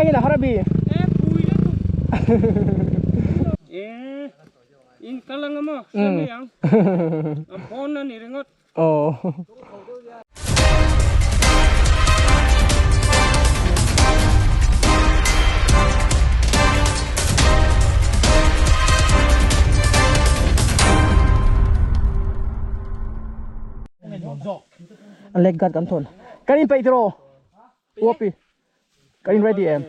hin a har a bi. In kal anga maw hre mai ang a pawn a ni ringawt. Aw. A leg guard kan thawn. Kan in peih tiraw? Uapi. Kan in ready em?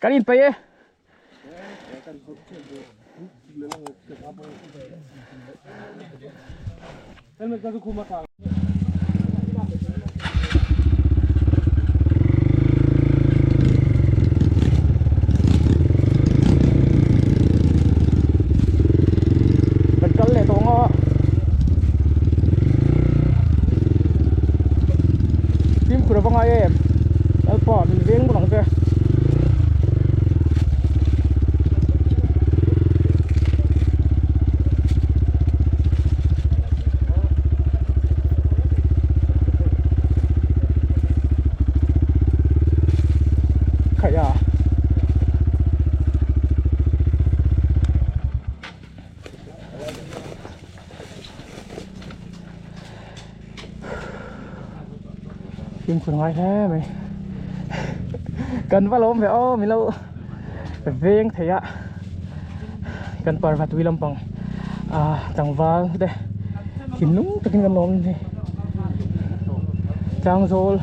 Kan in peih e. Kan kal leh tawh ang a. Fimkhur ava ngai em Lalpa min veng bawk ang che. Khaih a. Fimkhur ngai hle mai kan va lawm ve aw milo veng thei a kan parva tui lampang ah tlangval te thinlung takin kan lawm ni tlangzawl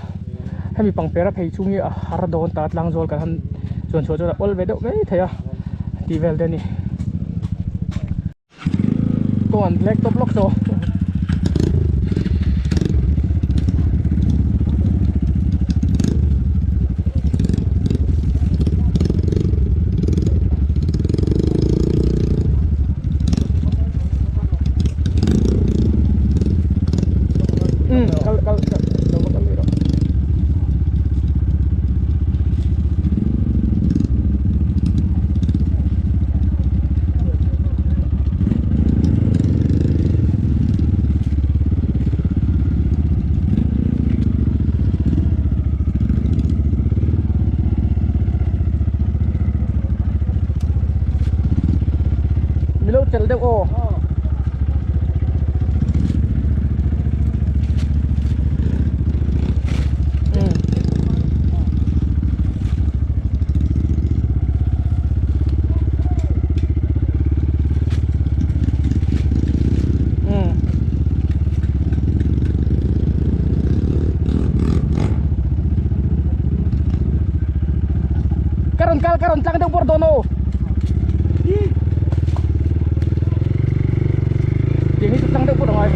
hemi pangpera phei chhung hi a har dawn ta tlangzawl kan han chuan chhuah chuan a awl ve deuh mai thei a tih vel te a ni. Kawng an black tawp lawk tawh. Um kal kal kal lo va kal leh rawh. Milo chelh deuh aw. Ka rawn kal ka rawn tlang deuh bawr dawn aw. Tiang hi chu tlang deuh bawr angai.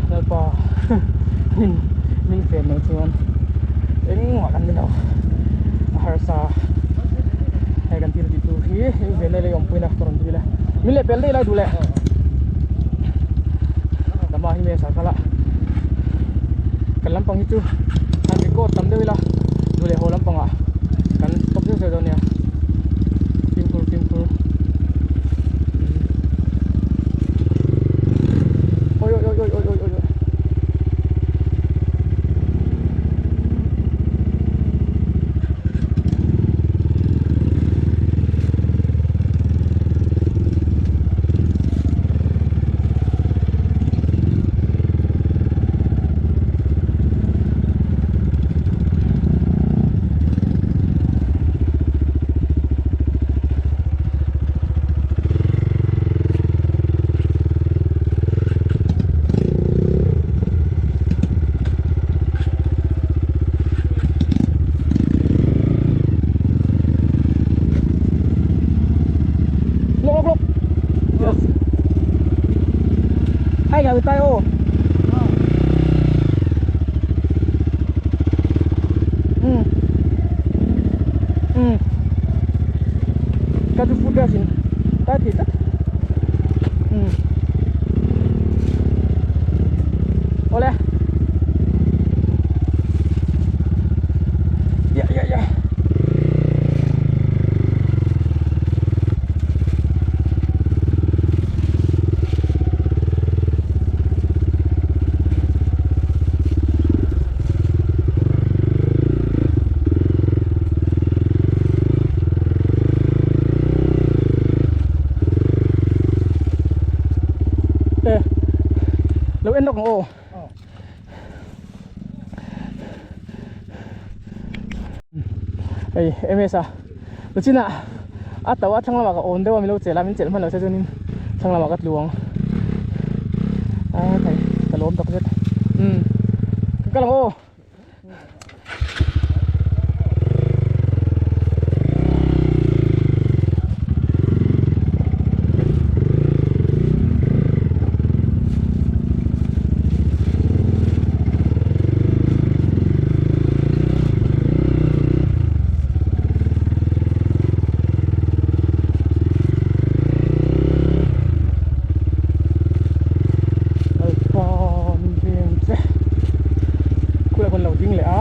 Lalpa min min fen lo chuan engmah kan ni lo a harsa hei kan thil tih tur hi hei ve lai lei awmpuina ka rawn dil a min leh pel daih lai duh leh lama hi me sa kala kan lampang hi chu han record tam deuh ila duh leh haw lampangah kan stop zeuh zeuh dawn nia fimkhur fimkhur oi oi oi oi oi oi oi Lok lok lok. Yes. Hai gạo tay ô. Gas in tai thei tlat. Umm. Awle. Ya ya ya. E lo en lawk ang aw hei ms a luchin ah a to a thlang lamah ka awm deuh a min lo chelh a min chelh hman lo se chuanin thlang lamah ka tlu ang a thei ka lawm takzet umm ka kal ang aw. Khulai kan lo ding leh a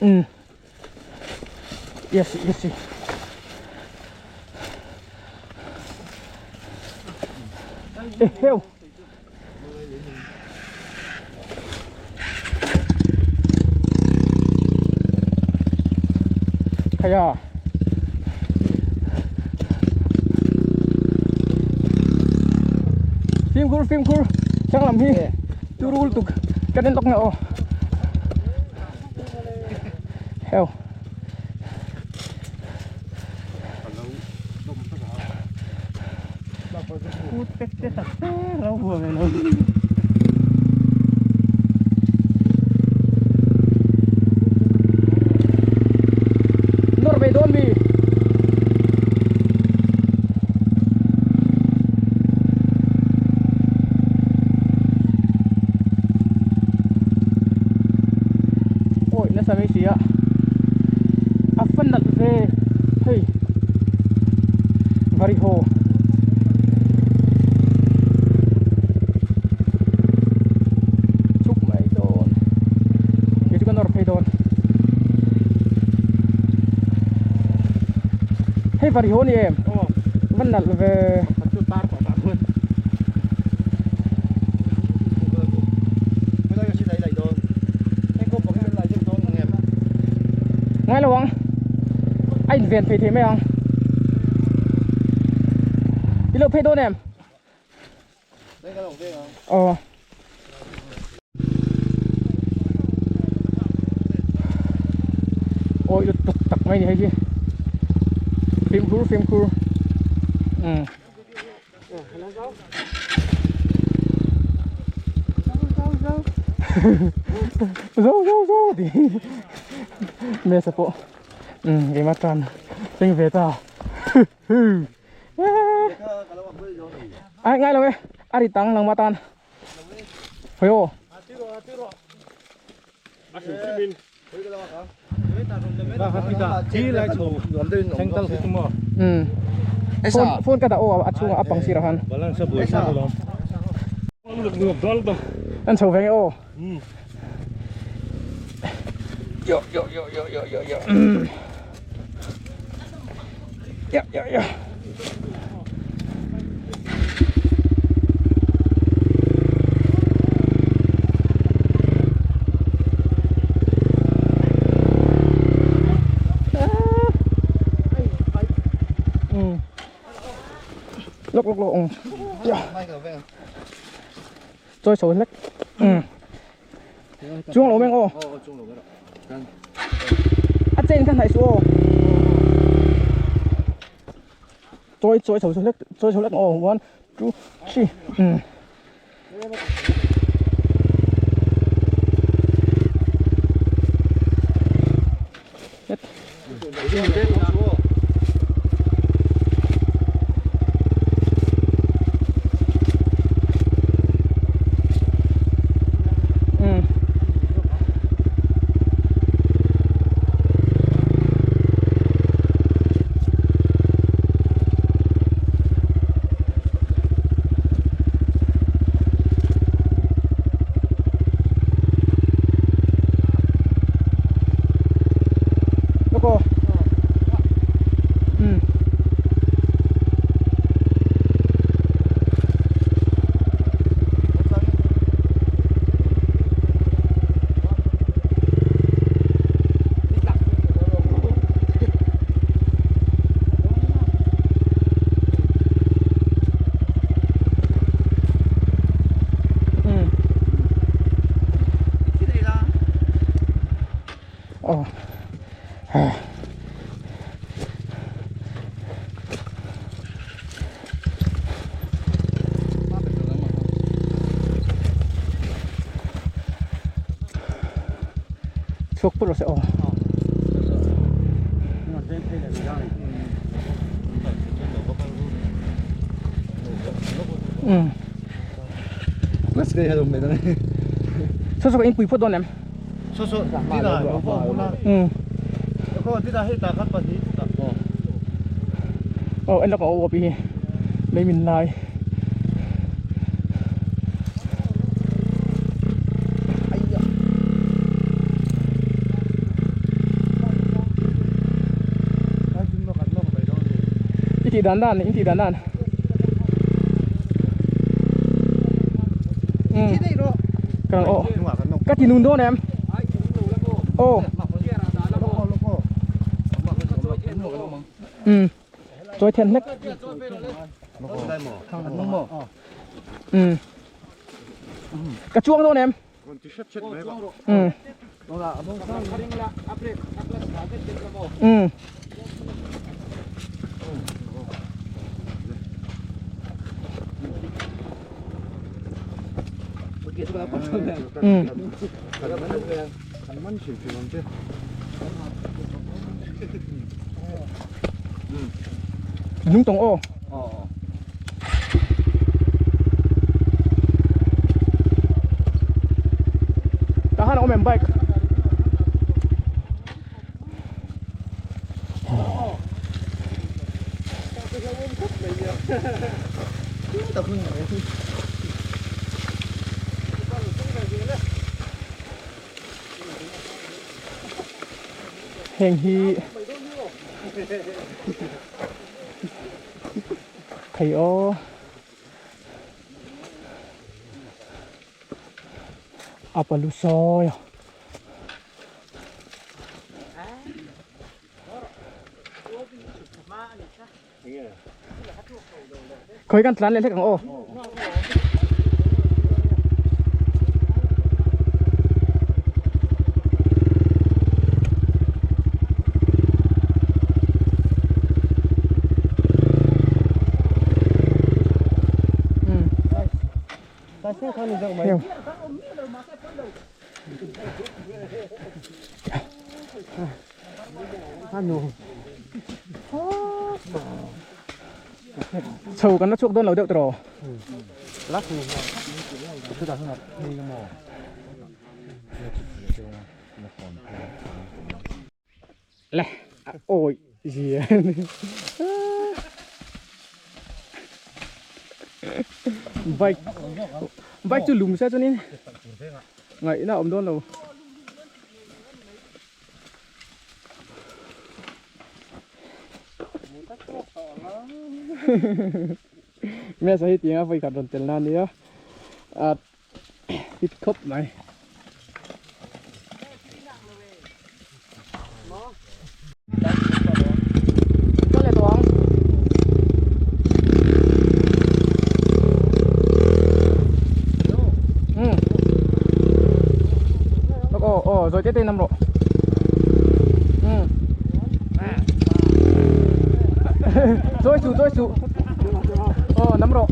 Ừ. Yes, yes. Ê, heo. Khaia. Fimkhur, fimkhur. Chang lam hi. Turul tuk. Kan en lawk na aw. Heo. Nawr ve dawn mi. Awi nasa mai si a a fan nalh ve hei vari haw chhuk mai dawn kei chu ka nawr phei dawn hei vari haw a ni em va nalh ve. Ngai lo ang a in ven phei thei mai ang i lo phei dawn em aw ôi tuk tak mai ni hei hi fimkhur fimkhur um Zo zo zo ti mesa pawh um keimah tan thleng ve ta ai ngai lo e a ri tang langmah tan hawi aw. Phone ka dah aw a chhungah a pang sirah khan an chho ve nge aw yo yo yo yo yo yo yo yo yo yo Lok lok lok. Chơi số lek. Chuang lo meng aw. A chen khan hnaih suh aw. Chawi chawi chho hlek chawi chho hlek aw one two three umm. Aw Chhuak pawh lo se aw. Um. Saw saw ka inpui phawt dawn em? Saw saw tina lo pawh a hmun a. Um. Khaw tina hei tah khan pahnih tah. Aw en lawk ang aw pi hi lei min lai. I tih dan dan in tih dan dan. Um. Ka rang aw. Ka ti nun dawn em? Aw. Um. Chawi then hlek. Um. Ka chuang dawn em? Um. Um. Um. Nung tawng aw. Tah han a awm em bike. Heng hi thei aw a palu sawi a. Khawi kan tlan leh hlek ang aw. Chho kan la chhuak dawn lo deuh tawh Le ôi gì bike bike chu lum se chuanin ngaihna awm dawn lo. Mesa hi tianga vawi khat rawn tel na ania a hit khawp mai. Aw zawi te te nam rawh chawi suh chawi suh aw nam rawh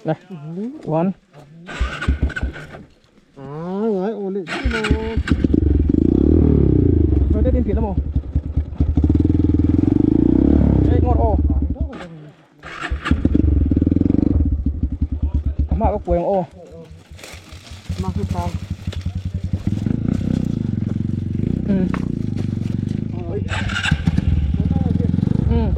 Đây, one. Rồi tiếp tiên lắm không? Đây ngon ô. Mà có quần ô. Ừ. Ừ.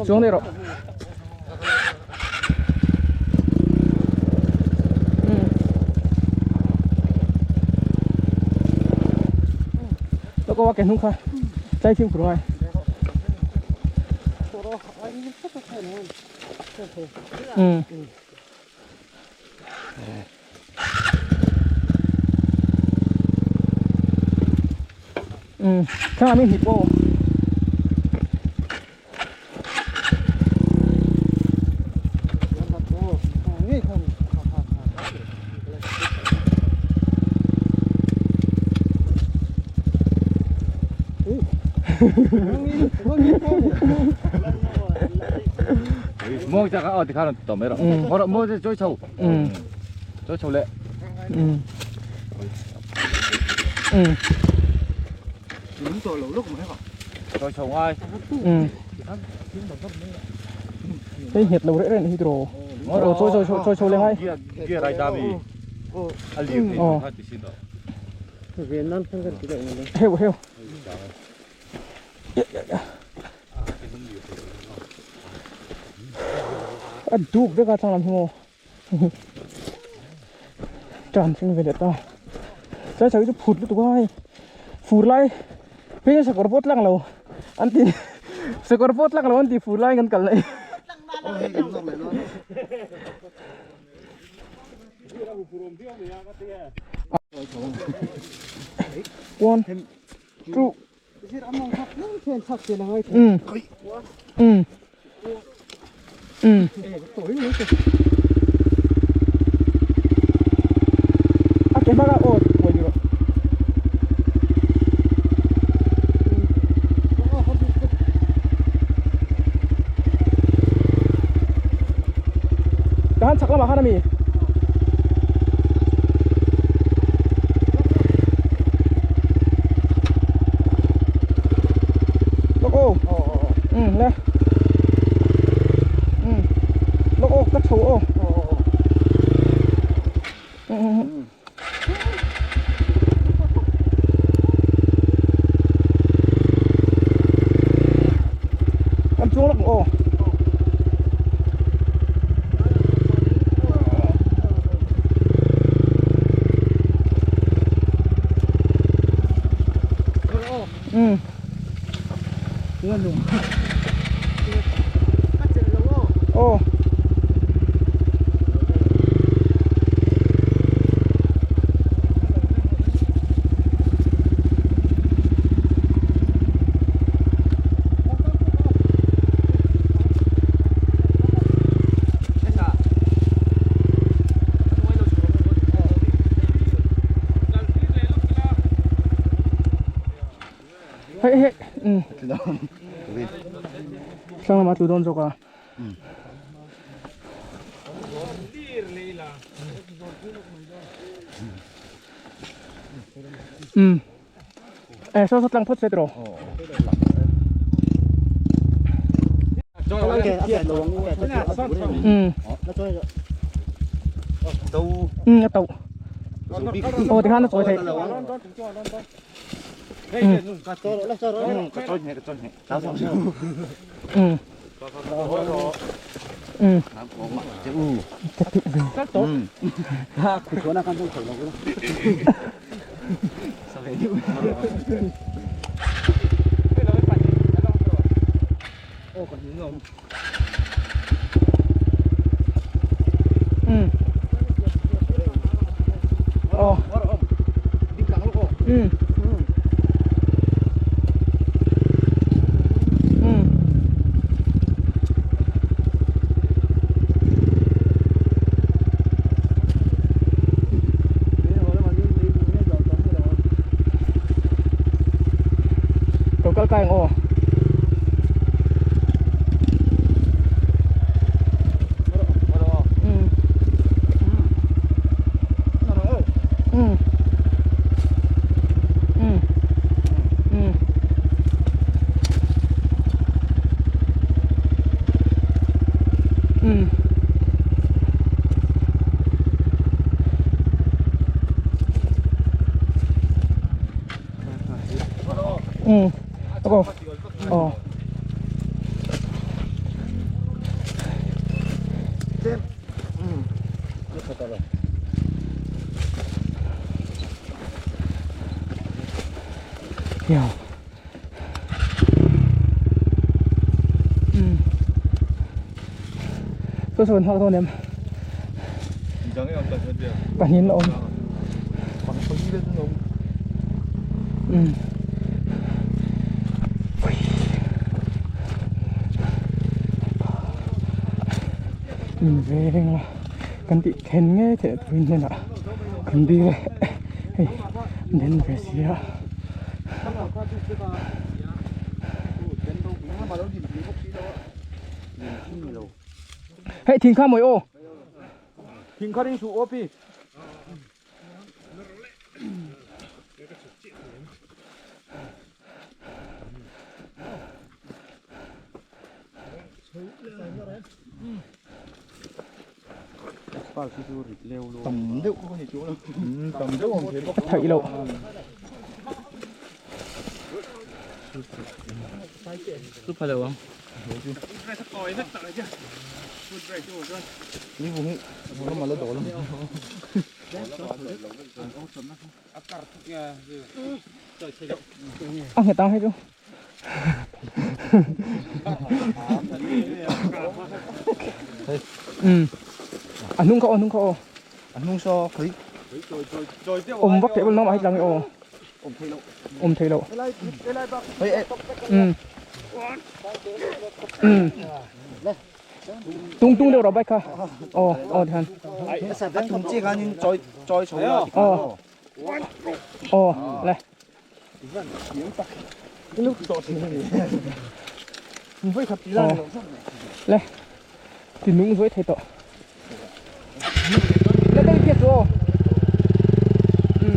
Xuống đây rồi. Nó có cái nung kha. Trái phim của rồi. Ừ. Ừ, khá mình hít vô. Mo cha ka o ti khan to me ro. Mo ro mo choi chau. Ừ. Choi chau le. Ừ. Ừ. Choi chau ngai. Ừ. Cái nhiệt lâu rễ này hydro. Ờ trôi trôi trôi trôi lên ngay. Gia rai da mi. A liu ti kha ti sin do. Heo heo. À đục với cả thằng làm heo. Tràn phim về để ta. Trái trái cái phụt cái tụi phụt lại. Bây giờ sẽ có bot lăng lâu. Anh tin sẽ có bot lăng lâu anh tin phụt lại ngăn cản lại. One, two. Ừ. Ừ. Ừ. À cái ba ô, quay đi rồi. Tahan sakla makan ami. Lok ô. Ừ, le. Ừ. Lok ô, cắt số ô. Ừ. Ăn xuống lok ô. Ừ. Ô. Hey hey. Ừ. Sang là mặt đón cho cả. Ừ. Ê, sao sao lăng phất xe rồi. Ừ. Ừ, tàu. Ồ, thì hắn nó trôi thế. Ừ. Ừ. Ừ. Ừ. Ờ. Ừ. Ừ. Cầu cắt canh ô. Ừ. Ừ. Ừ. Ừ. Ừ. Ừ. Ako. Ờ. Hiểu. Ừ. Tôi xuống họ thôi em. Bạn nhìn lộn. Ừ. Veng la kan tih then ngei theih turin hnenah kan dil e hei den ve si a. Hei thing kha mawi aw. Thing kha ring suh aw pi. Theih loh. A nghet ang hei chu. Um a hnung kha aw a hnung kha aw. A hnung saw khawi. Awm vak theih nangmah hi tlang i aw. Awm theih loh. Um um tung tung deuh rawh bike kha aw aw tikhan. A tum chiah khanin chawi chawi chho la tikhan aw. Aw le. Le ti nung zuai thei tawh. Le đây kia chú. Ừ.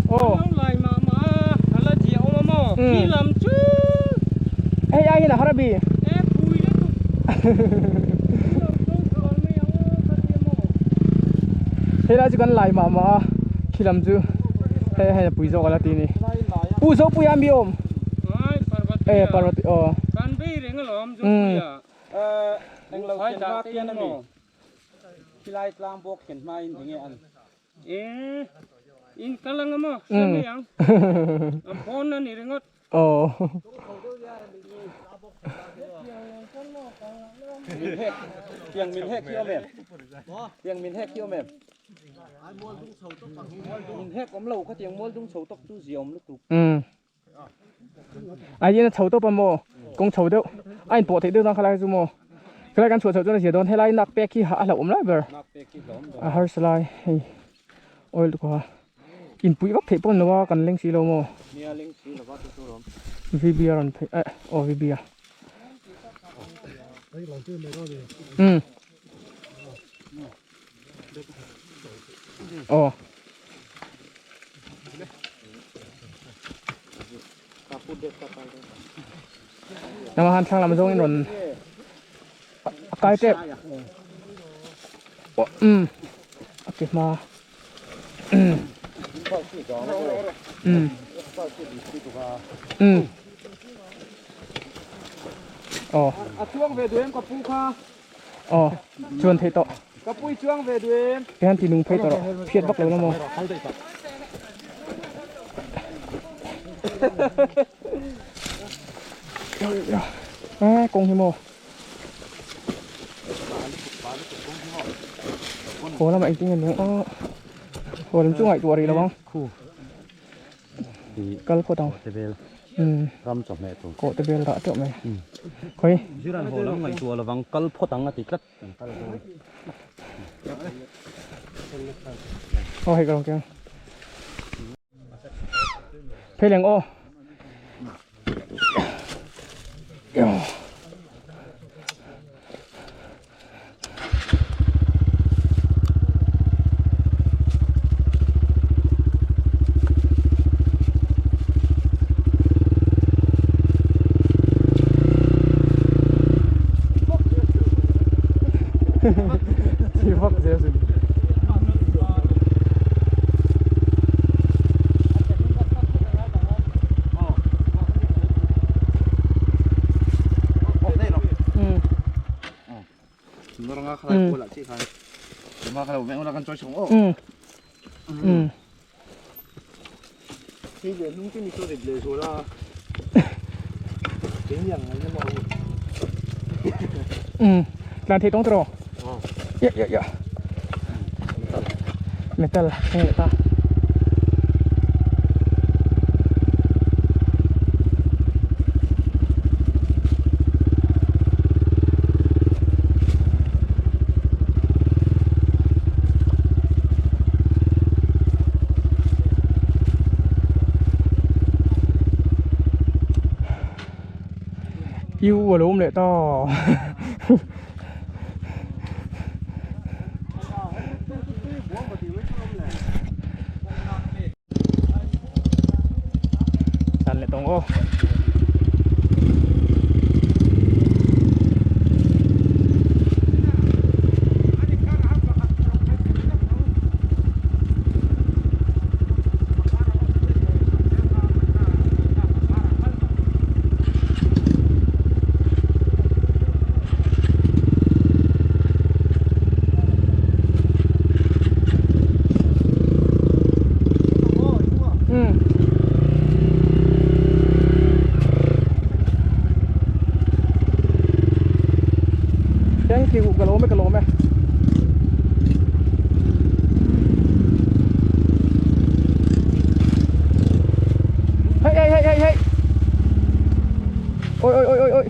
Aw. Hei ai hian a har a bi. Hei lai chu kan lai mah mah a khi lam chu hei hei a pui zawk a la ti a ni. Pu Zopuia mi awm. E Parvati aw. Umm. Aw. Umm. A hian a chho tawp a maw kawng chho deuh a inpawh theih deuh dawn khalai chu maw khalai kan chhuah chhoh chuan a zia dawn helai nak pek hi a hlauhawm lai ber a harsa lai hei oil te kha inpuih vak theih pawh ni lo a kan leng si lo maw VB a rawn phei eh aw VB a umm aw. Nama han thlang lam zawng in rawn a kai tep um a ke hma um um um aw A chuang ve duh em ka pu kha. Aw chuan theih tawh. Ka pui chuang ve duh em. Tihian ti nung phei tawh rawh phiat vak lo la maw. Eh kawng hi maw. Haw lamah engtin nge ni ang aw. Haw lam chu ngaihtuah rih lo ang. Kal phawt ang. Umm. Ram chawhmeh tur. Kawh te vel dah teuh mai. Khawi. Ziran haw lam ngaihtuah lovang kal phawt ang a ti tlat. Aw hei ka rawn keng. Phei leng aw. Ừ. Ừ. Ừ. Lan thì tông trò. Dạ dạ dạ. Metal nghe ta. Yêu và lốm lại to. Tan lại tông ô. Thank you, kalome kalome. Hey hey hey hey hey. Ôi ôi ôi ôi ôi.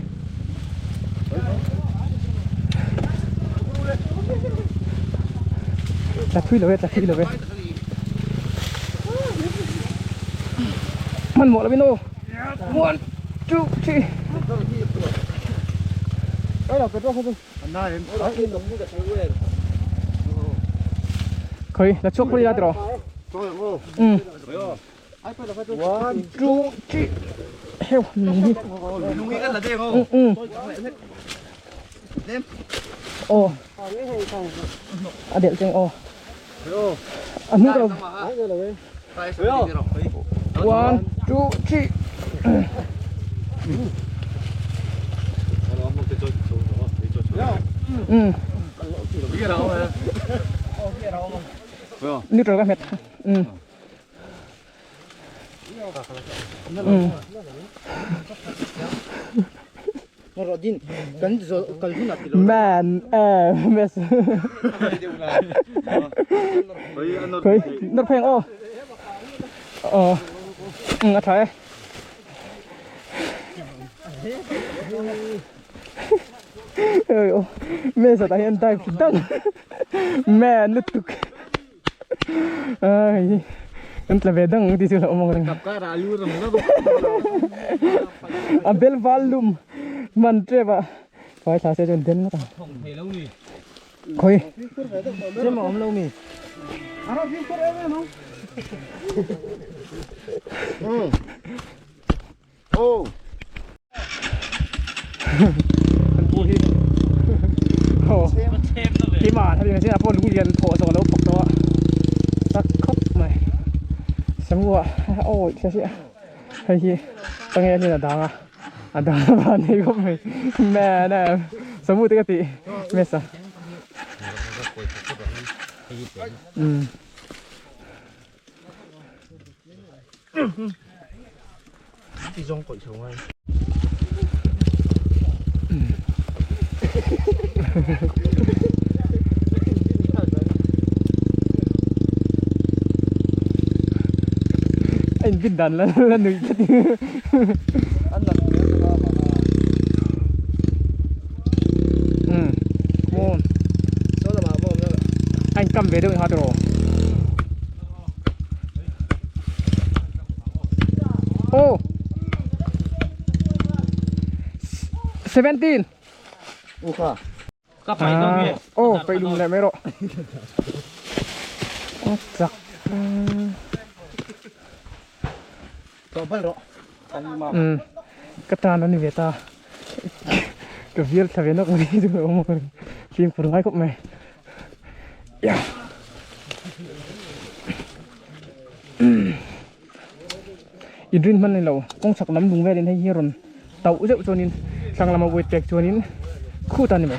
Là thui rồi, là thui rồi. Man mo labi no. 1 2 3. Khơi là chuốc đi ra rồi. Ừ. 1 2 3. Heo. Ừ ừ. Ồ. À điện chừng ồ. À nước rồi. 1 2 3. Ừ. Nước rồi các mẹ. Ừ. Ừ. Man, mess. Khơi, nó phèn ô. Ờ. Ừ, à thấy. Ơi ô, mẹ sao ta hiện tại đăng. Mẹ nứt tục. Ai. Em là về đăng thì là ông rằng. À bel volume man tre ba. Phải thả xe cho đến nó. Khơi. Thế mà ông lâu mì. Ô. Khi mà thì mình sẽ là lũ liền thổ rồi nó bọc đó. Tắc khóc mày. Xem qua. Ôi, sẽ sẽ. Hay hi. Tao nghe như là đáng à. À đáng mà này có mày. Mẹ nè. Xem mua cái tí. Mẹ sao. Ừ. Anh biết đàn là nổi chết. Ừ. Ngon. Anh cầm về được hả rồi. Ô. 17. À, ô, phải đùm lại mấy rồi. Chắc. Ừ. Cái ta nó như vậy ta. Cái việc thằng nó cũng đi rồi ông phim của ngay cũng mày. Yeah. In man này lâu, công sạc lắm đúng về đến hay rồi. Tàu rượu cho nên sang làm một buổi tiệc cho nên khu ta này mày.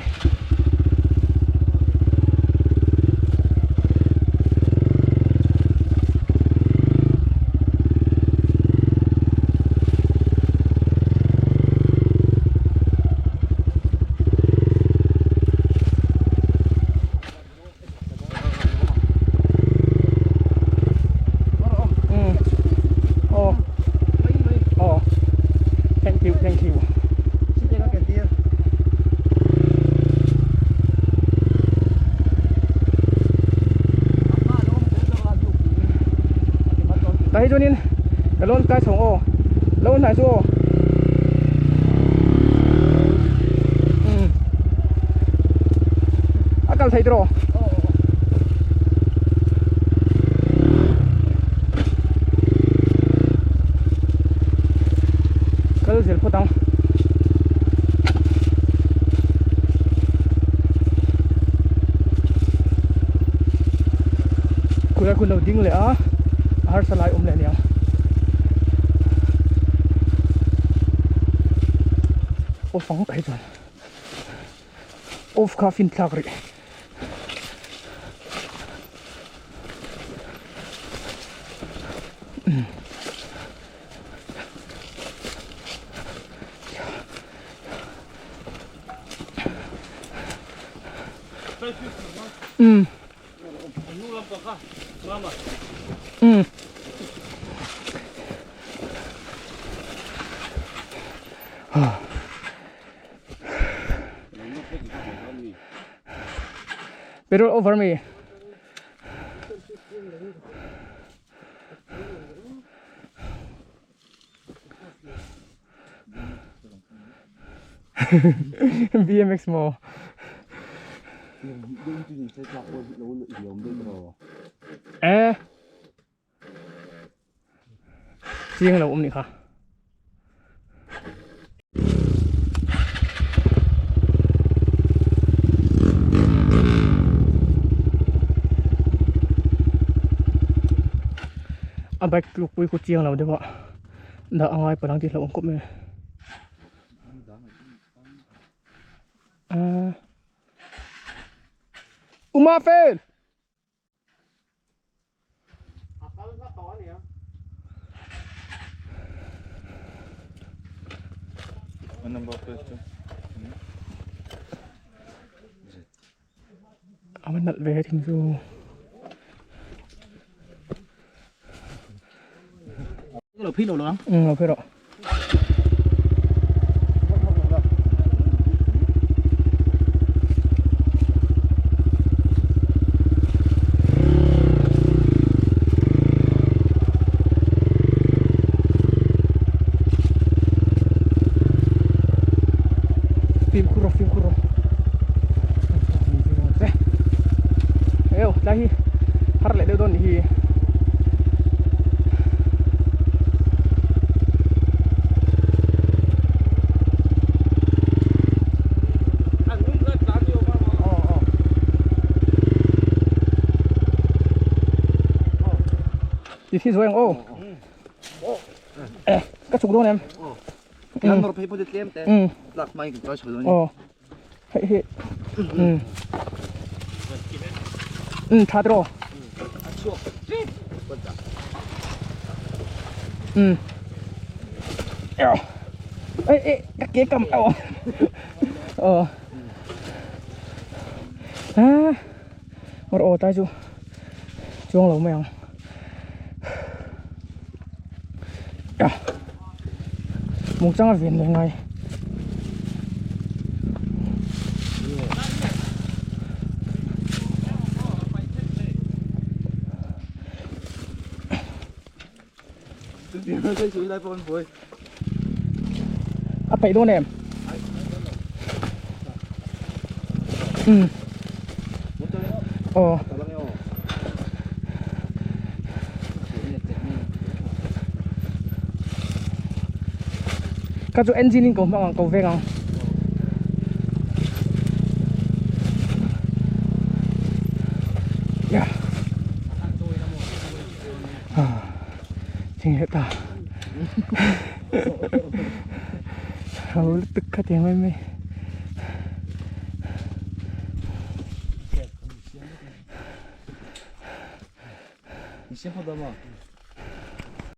Phei chuanin ka lawn kai chho aw lo hnai chu aw umm a kal thei tiraw kal zel phawt ang. Khulai khu lo ding leh a a harsa lai awm leh aniang. Off ang phei chuan off kha fin thlak rih. Um. Um. Petrol over mi. BMX maw? Eh. Chiang lo awm nih kha. A bike tluk pui khu chiang lo deuh a dah a ngai palh ang tih hlauh awm khawp mai a Uma fel A va nalh ve he thing chu. Lo phei lo lo ang. Um lo phei rawh. Fimkhur rawh fimkhur rawh. Eo tlai hi har leh deuh dawn nih hi. Ti thi zuai ang aw. Ka chhuk dawn em? Kan nawr phei pawh chu tlem te. Tlak hmain kan chawi chho dawn a ni. Aw. Hei hi. Um. Um tha tiraw. A chhuak tep. Um. Ê ê ka ke kam aw. Aw. A. Ngawr aw tlai chu chuang lo mai ang. Muk changa ven leh ngai. A peih dawn em? Um. Aw. Ka chu engine in ko hmang ang ko veng ang. Yeah. Ching hết ta. Hầu tức khá tiếng mai mai.